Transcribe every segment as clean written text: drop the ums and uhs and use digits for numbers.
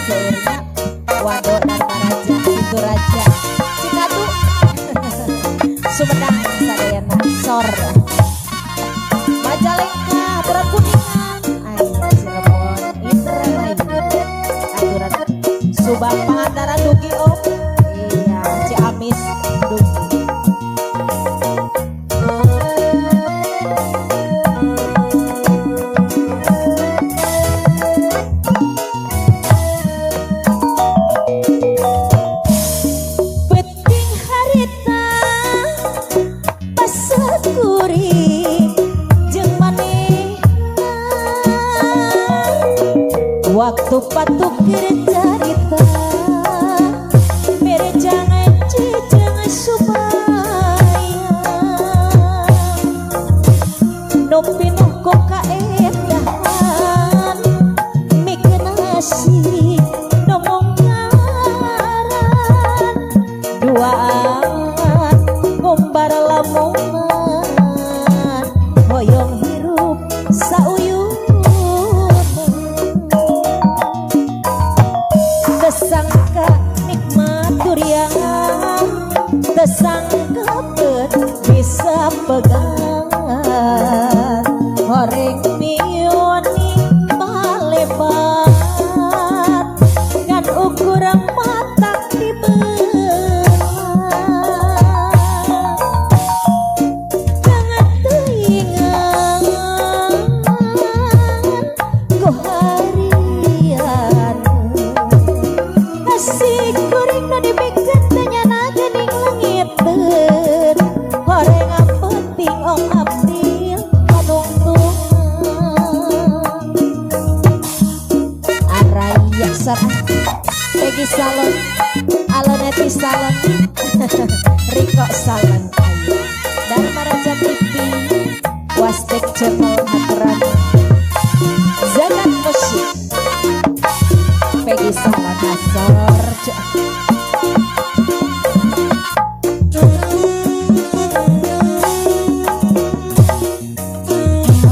seurnya Wado Dharmaraja Situraja Cikatu Sumedang sadayana Sor Majalengka aturan Kuningan aya Cirebon Indramayu aturan Subang Pangandaran Dugi Om iya Ciamis Dugi. Penting harita pasakuri jeung manehna waktu patukir carita mere jangan ciceng supaya nu pinuh ku kaendahan mikeun asih nu mungkaran duaan ngumbar lamungan hoyong hirup sauyunan tesangka nikmat durian tesangka bet bisa pegangan horeng mioni malebat ngan ukuran matak dibelah jangan teuingan ku harian kasih kuring nu dibikeun teh nyana geuning leungiteun horeng penting Om April panungtungan araya sarah Peggy Salon Aloneti Salon Riko Salon ayo Dharmaraja TV Wastek Channel aturan Zakat Musik Peggy Salon Asor.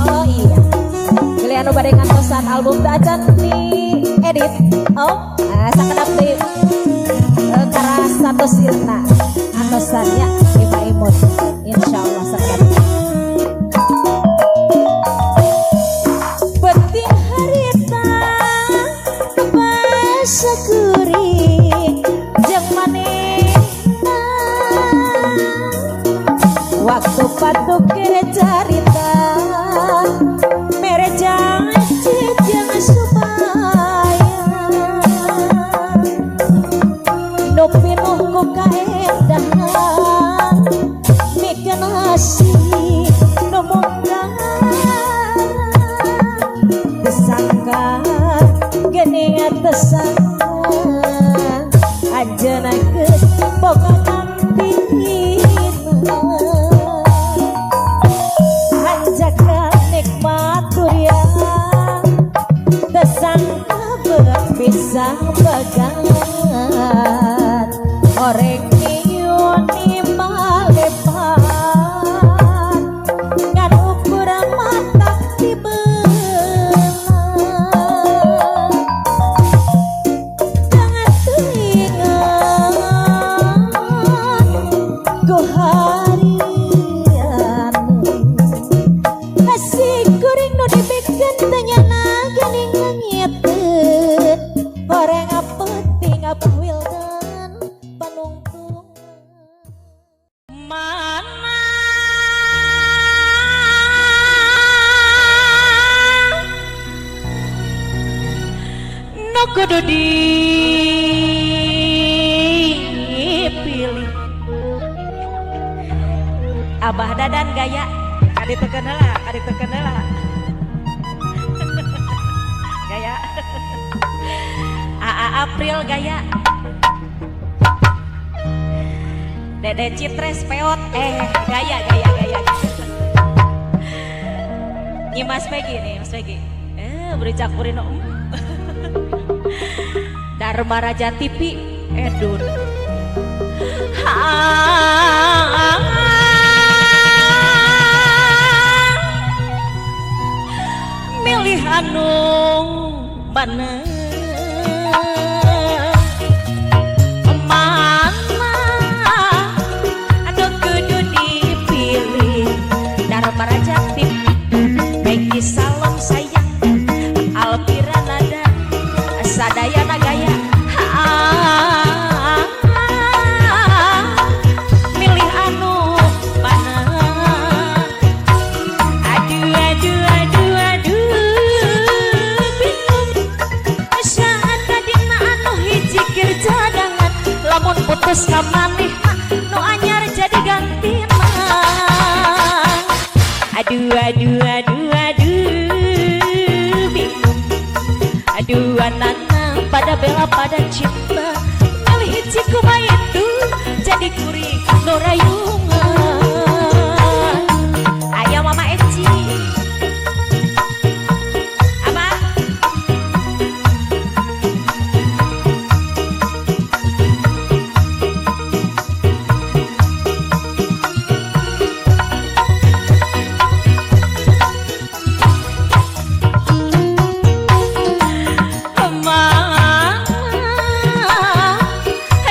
Oh iya beli anu bade ngantosan album teu acan di edit oh sakedap deui karas satu sirna antosan ya di Maimun insyaallah sakedap. Penting harita pasakuri jeung manehna waktu patukir carita mere janji jeung supaya nu pinuh ku kaendahan mikeun asih nu munggaran tesangka geuning tesangka anjeunna geus boga gantina hanjaka nikmat durian tesangka beut bisa pegangan horeng miuni malepat ngan ukuran matak dibelah jangan teuingan ku harian kasih kuring nu dibikeun teh nyana geuning leungiteun horeng penting Abah Wildan panungtungan Mana nu kudu dipilih Abah Dadan gaya kadi teu heula kadi teu heula gaya AA April gaya Dede Citres peot gaya gaya gaya Nyi Mas Peggy nih Mas Peggy bericak purino Dharmaraja TV Edun milih anu mana. Aduh aduh aduh aduh bingung. Aduh anak pada bela pada cinta. Milih hiji kumaha itu jadi kuring norayungan. Ayo Mama Eci. Apa?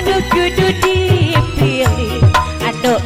Anu kudu dipilih, anu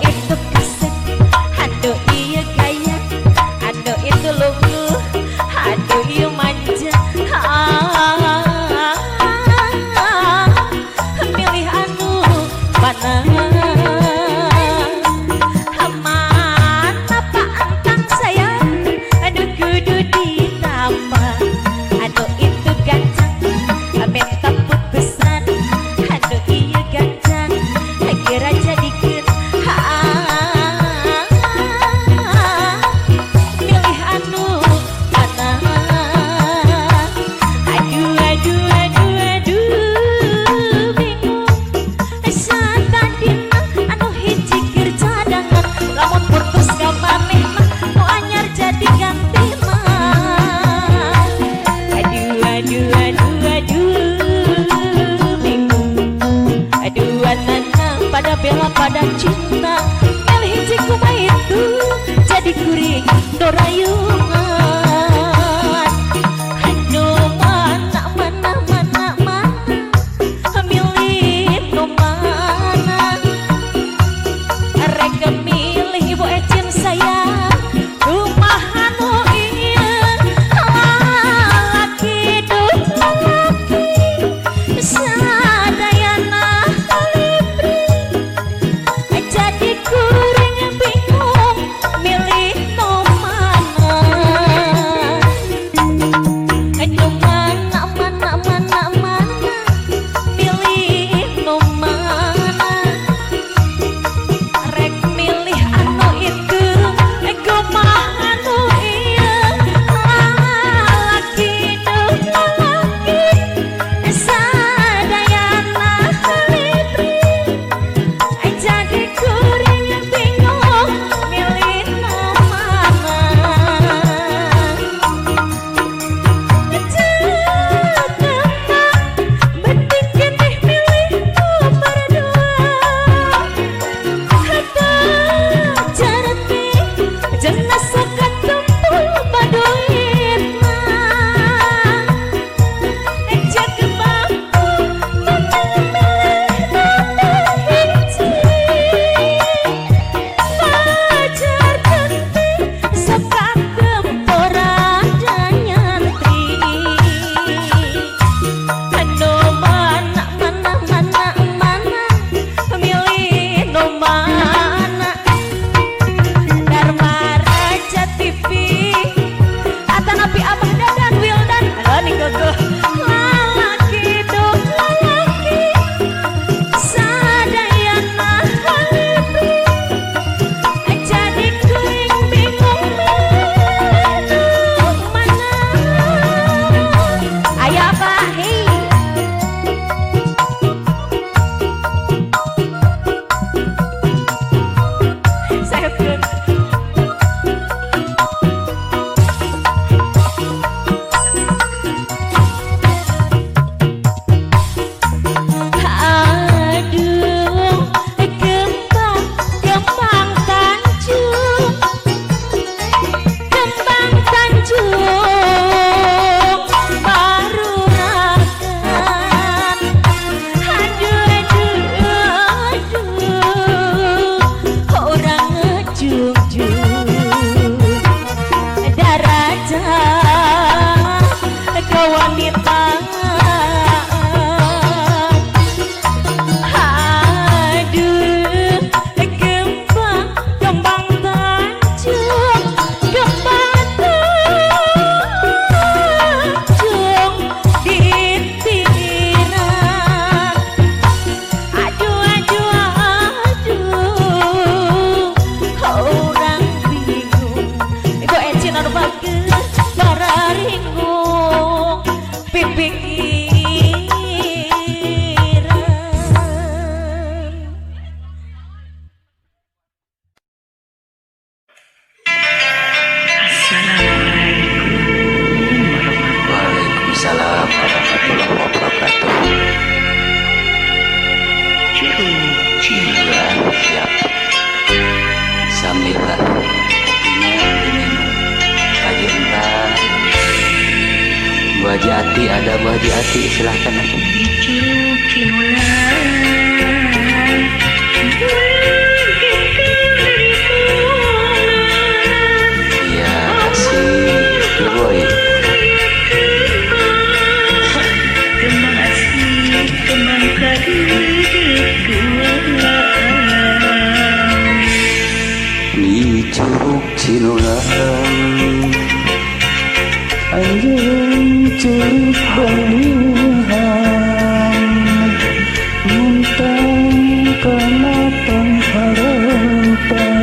Haji Ati, ada Bu Haji Ati, silahkan. Iya, asik boy. Di Curug Cinulang, anjing curug balihan, muntang kana pangharapan,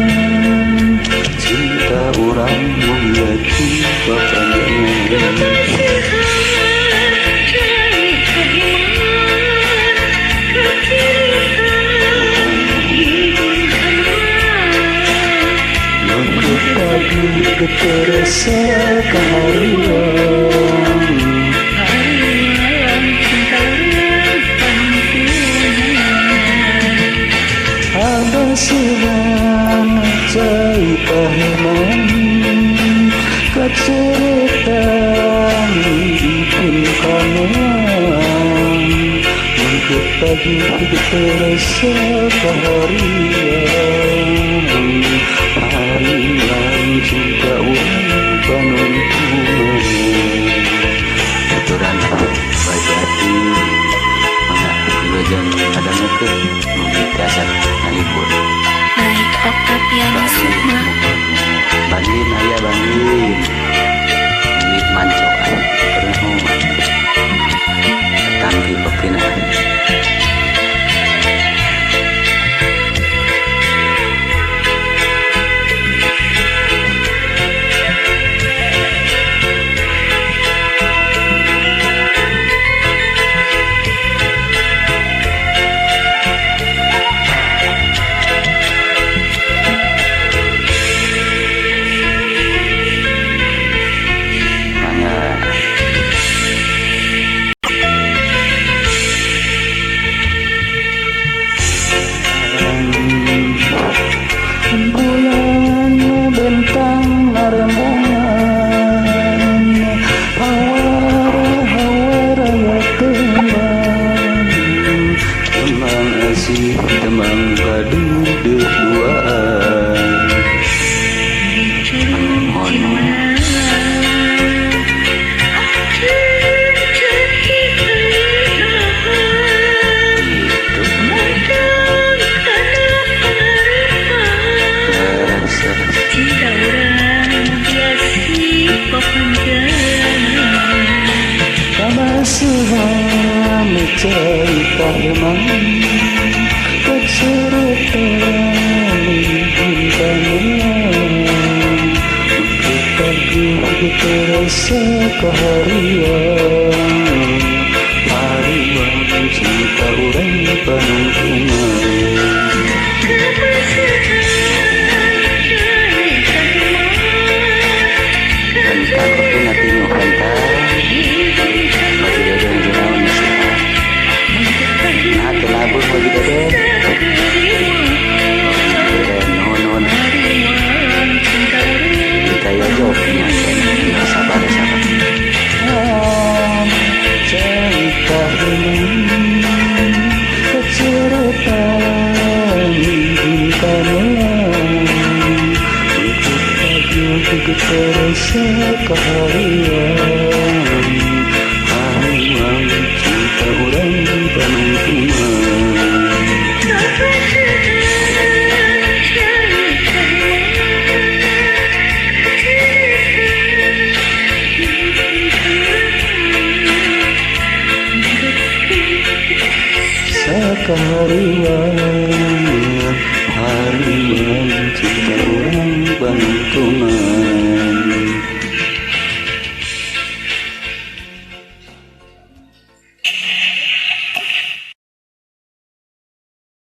cinta urang mulyaki papanjangan. Terasa kaharian, ada siran cai kahiman, kaceretan pun kanan, mungkin pagi terasa kaharian, harian cinta urang panuntunan. Aturan Haji Ati, mangga wilujeng ngadangukeun mugi tiasa ngahibur. Baik Oktaviani Sukma. Bandin aya bandin. Mugi manco nuhun. Tangki pepina. Bulan bentang naremongan, hawara-hawara ya teman, Temang asih temang kaduduk duaan. Mohon gitu. Kamasuhan cai kaheman, kaceretan bintangan, pagi terasa kaharian, harian cinta urang panungtungan. Bentang pepina tingu bentang. Bagi deden jauh nasihat. Nah, kenapa bagi deden? Deden nuhun. Kita ya jawabnya, ya sabar sabar. Cai kaheman, kaceretan bintangan, pagi terasa kaharian, harian cinta urang panungtungan. Sakaharian.